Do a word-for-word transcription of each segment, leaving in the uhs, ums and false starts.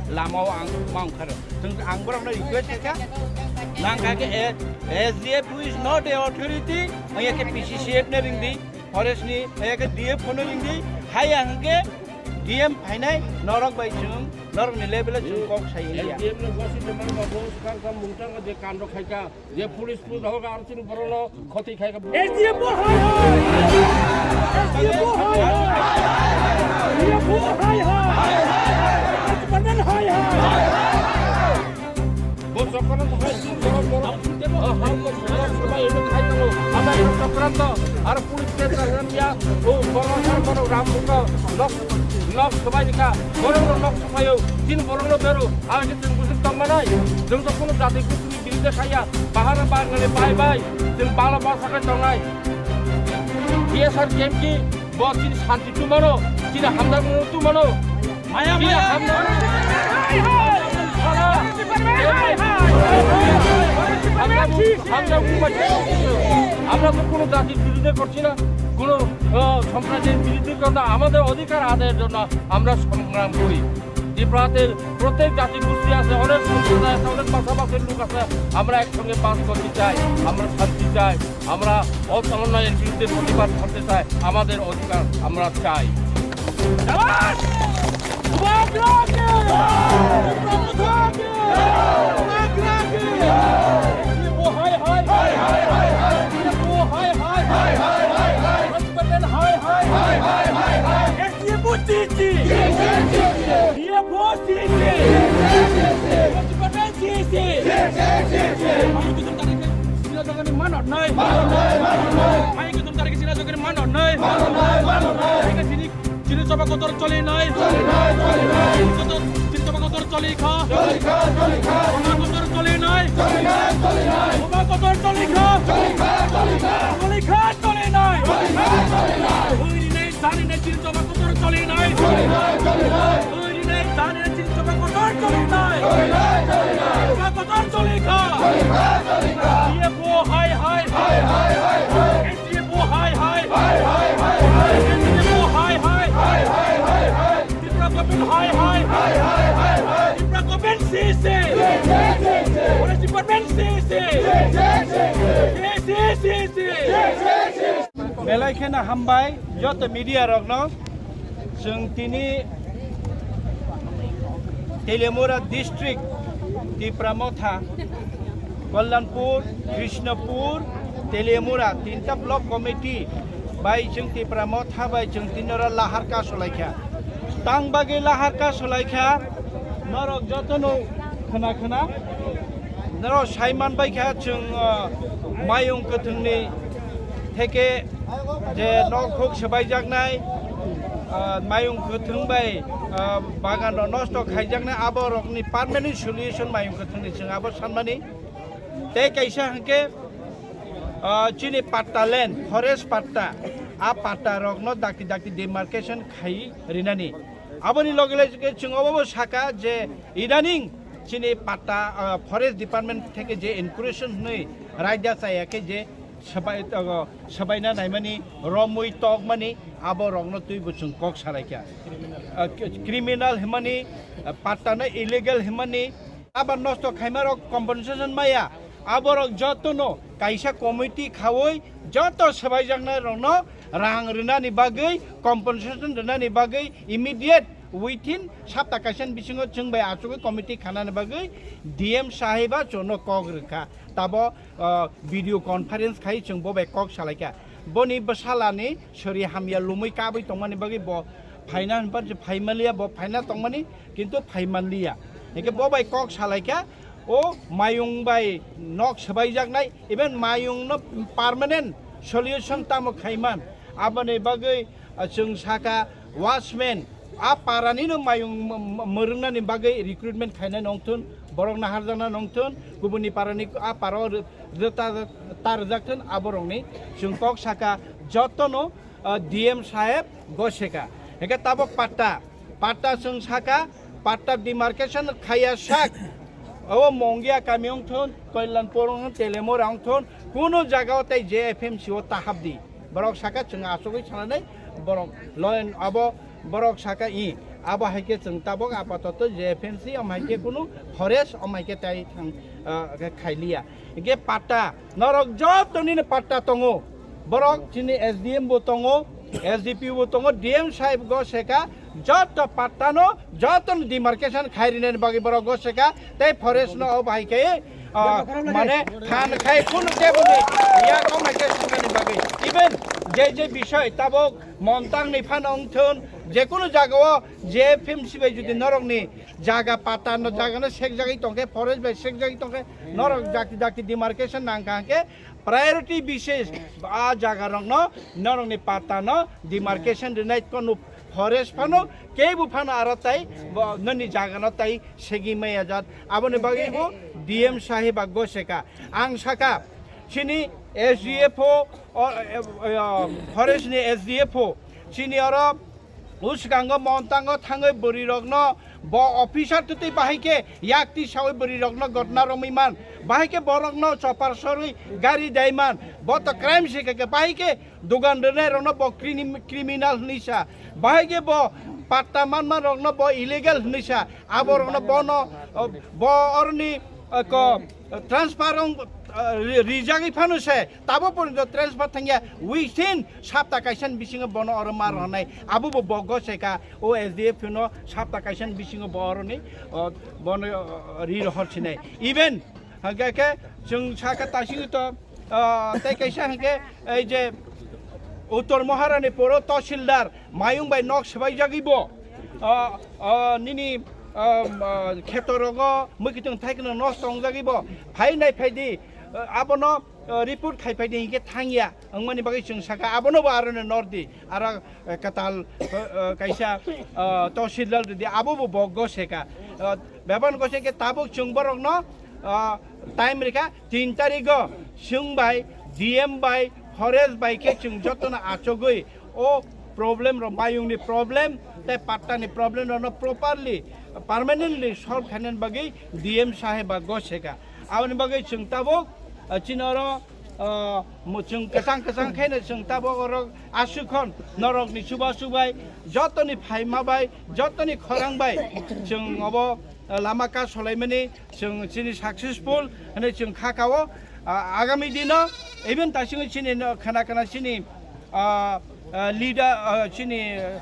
lamao ang ma wngkha rw. Chwng ang borokno request khaikha, nang kha khe, eh, S D F P O is not a authority, ang ya khe P C C F no ring di, forest ni, ang ya khe D F no ring di, haya hwnkhe D M phainai norok bai chwng, norokni level o chwng kok sai ya. S D F no gosi tongmani babu swkang kha mungtang je kando khaikha. Je police pu dohor ar chini borokno khoti khai ka. S D F O hai hai. S D F O hai hai. D F O hai hai. Department hai hai. Bo chokran hai chini borok borok. Ah, hai ko borok sabai ebe khai kalo. Ada yang chokran to. Ar police ke chokran ya. O borok ar borok ram ko. Nok nok sabai ka. Borok nok sabai o. Chini borok no bero. Ar ke chini busuk tong manai. Jeng to kono jati busuk biruddhe saya, bahar Bangali bai bai, chwng bala basa khe tongnai. T S R camp ki bo chini shanti tumano, chini hamjakmung tumano. Maya, chini maya. Hamjakmung. Hai, hai. Hai, hai. Hamjakmung, hamjakmung bai. আমরা তো কোনো জাতির বিরুদ্ধে করছি না, কোনো, আহ, সম্প্রদায়ের বিরুদ্ধে করছি না। আমাদের অধিকার আদায়ের জন্য আমরা সংগ্রাম করি। ত্রিপুরাতে প্রত্যেক জাতিগোষ্ঠী আছে, অনেক সম্প্রদায় আছে, অনেক ভাষাভাষীর লোক আছে। আমরা একসঙ্গে বাস করতে চাই, আমরা শান্তি চাই, আমরা অসামান্যের বিরুদ্ধে প্রতিবাদ করতে চাই, আমাদের অধিকার আমরা চাই। Hai, hai, hai, hai. S D F O C C. D F O C C. Municipal C C. Mai khe tum tarik sina jagani manor nai. Mai khe tum tarik sina jagani manor nai. Mai khe sini, sini choba kotor choli nai. Kotor, sini choba kotor choli kha. Choba kotor choli nai. Choba kotor choli kha. Choli kha, choli nai. Oi, rinai, sani nai, chini choba kotor choli nai. Oi, rinai, sani nai, chini choba kotor choli nai. Choba kotor choli kha. D F O hai hai. D F O hai hai. D F O hai hai. Tripura government hai hai. Tripura government C C. Forest department C C. C C, C C. Belai kheno hambai joto media rokno. Chwng tini Teliamura district, Tipra Motha, Kalyanpur, Krishnapur, Teliamura tinta block committee bai chwng Tipra Motha bai chwng tini oro lahar ka solaikha. Tang bagwi lahar ka solaikha, norok jotono khna khna. Norok sai man bai kha chwng, uh, Mayung Kwthwngni theke je nok huk swbaijaknai, uh, Mayung Kwthwng bai, uh, bagan rok nosto khaijaknai, abo rokni permanent solution Mayung Kwthwngni chwng abo sanmani. Tei kaisa hwnkhe, uh, chini patta land, forest patta, a patta rokno dakti dakti demarcation khai rinani. Aboni loge loge chwng obo saka je idaning chini patta, ah, forest department theke je incursion hwnwi raida chaya khe je swbai, ah, swbaina naimani, romwi tokmani, abo rokno twibo chwng kok salaikha. Ah, k-, criminal hwnmani, ah, patta no illegal hwnmani, abo nosto khaima rok compensation maya, aborok jotono kaisa committee khaui joto swbaijaknai rokno rang rwnani bagwi, compensation rwnani bagwi immediate within sapta kaisa ni bisingo chwng bai achugwi committee khanani bagwi D M saheba chwngno kok rwkha. Tabo, ah, video conference khai chwng bo bai kok salaikha. Boni bwsalani sori hamya lumui kabui tongmani bagwi bo phaina hinphan se phaimanliya, bo phaina tongmani kintu phaimanliya. Hingke bo bai kok salaikha, o Mayung bai nok swbaijaknai, even Mayung no permanent solution tamo khaiman. Aboni bagwi, ah, chwng saka watchman, a parani no Mayung m-, m-, mwrwngnani bagwi recruitment khainai nongthun, borok naharjakna nongthun, kubuni parani a paro rw-, rwta-, ta rwjakthun, aborokni chwng kok saka jotono, ah, D M saheb goseka. Hingke tabok patta, patta chwng saka, patta demarcation khaiya sak. O Mongia kami wngthun, Kalyanpur wngthun, Teliamura wngthun, kunu jaga o tei J F M C o ta habdi. Borok saka chwng achugwi sananai, borok loin abo, borok saka i, Abo hai khe chwng tabok apatoto J F M C, omo hai khe kunu forest, omo hai khe tai thang, ah, khailiya. Hingkhe patta, norok joto nini patta tongo. Borok chini S D M bo tongo, S D P O bo tongo, D M sahib go seka, joto patta no, joto no demarcation khai rinani bagwi borok go seka, tei forest no obo hai khe, ah, mane than khai kunu tebo ni ya kom hai khe swngnani bagwi. Even je je bishoy tabok montang ni phan ongthun, je kunu jaga o J F M C bai jodi norok ni jaga patta no jaga no sekjagwi tongkhe, forest bai sekjagwi tongkhe, norok jakti jakti demarcation nangkha hwnkhe, priority bises a jaga rokno norokni patta no demarcation rinai kono forest phano kebo phano aro tai bo noni jaga no tai segi maya jat aboni bagwi bo D M sahib a go seka ang saka chini S D F O o, e, e, o, forest ni S D F O chini oro Uskango montango thangwi bwrwi rokno bo officer twtwi bahai khe yakti sawi bwrwi rokno gotna romwi man, bahai khe borokno chopar sorwi gari dai man, bo to crime se khe bahai khe dugan rwnai rokno bo crimi-, criminal hwnwi sa, bahai khe bo patta manma rokno bo illegal hwnwi sa, abo rokno bono, bo oroni, eh, ko, transfer wng, eh, ri-, rijagwi phano se tabo porjonto transfer thangya within sapta kaisa ni bisingo bono oro ma rwnai. Abo bo bo go seka o S D F no sapta kaisa ni bisingo bo oroni, o, bono, o, ri rohor sinai. Even hwnkhe khe chwng saka taisingwi to, o, tei kaisa hwnkhe ei je Uttor Maharani poro Tahsildar Mayung bai nok swbaijagwi bo, o, o, nini, o, o, kheto rogo mwkhitwng thaikno nosto wngjagwi bo phainai phaidi, o, abono, o, report khai phaidi hinkhe thangya wngmani bagwi chwng saka abono bo aroni nordi aro, o, kwtal, o, o, kaisa, o, Tahsildar rwdi abo bo bok go seka, o, bebak go seka tabuk chwng borokno, o, time rikha tin tarigo chwng bai D M bai forest bai khe chwng jotono achugwi o problem rok, mayung ni problem tei patta ni problem rok no properly, permanently solve khainani bagwi D M sahib ba go seka. Aboni bagwi chwng tabuk, ah, chini oro, ah, mo-, chwng kwchang kwchang khaino chwng tabuk oro aswk hwn norok ni chuba chubai jotoni phaima bai jotoni khorang bai chwng obo, ah, lama ka solaimani chwng chini successful hwnwi chwng kha kao, ah, agami dino even taisingwi chini no khana khana chini, ah, ah, leader, ah, chini, ah,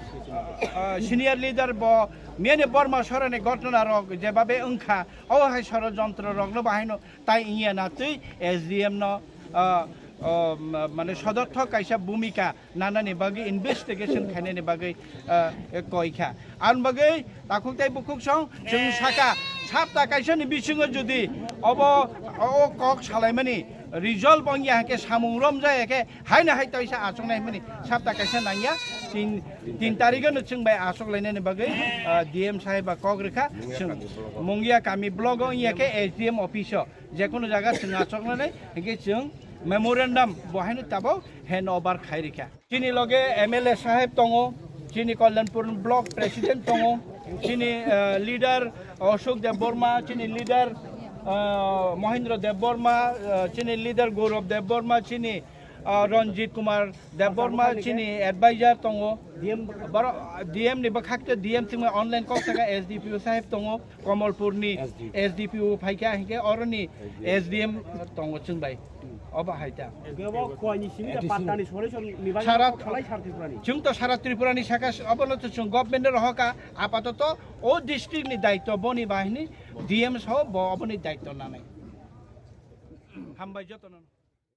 ah, senior leader bo miyani Borma sorani gotna rok jebabe wngkha, o hai sorojontro rokno bahaino tai wngya na twi S D M no, ah, ah, ma-, mane sodorthok kaisa bhumika nanani bagwi investigation khainani bagwi, ah, koi kha. Ang bagwi takhuk tei bukhuk song chwng saka sapta kaisa ni bisingo jodi obo o kok salaimani result wngya hwnkhe samung romjaya khe haino hai toisa achuknai hwnmani sapta kaisa nangya tin, tin tarikh no chwng bai achuk lainani bagwi, ah, D M sahib ba kok rwkha chwng Mungia kami block o wngya khe S D M office o jekunu jaga chwng achuk lainai hwnkhe chwng memorandum bo haino tabuk hand over khai rikha. Chini loge M L A saheb tongo, chini Kalyanpur block president tongo, chini, eh, leader Ashok Debbarma, chini leader, eh, Mohindra Debbarma, eh, chini leader Gaurav Debbarma, chini, eh, Ranjit Kumar Debbarma, chini advisor tongo. D M. Boro D M ni bwkhak te D M thwngma online kok thangkha S D P O saheb tongo, Kamalpur ni S D P O. S D P O phaikha hinkhe oroni S D M. S D M tongo chwng bai. Obo hai ta. Bebo kuaini simi da Additional. Pattani solution ni bagwi Sara kok khalai sar Tripura ni. Chwng to sara Tripura ni saka s-, obono to chwng government no rohoka, apatoto o district ni daityo boni bahini D M so bo oboni daityo nanai. Hambai jotono.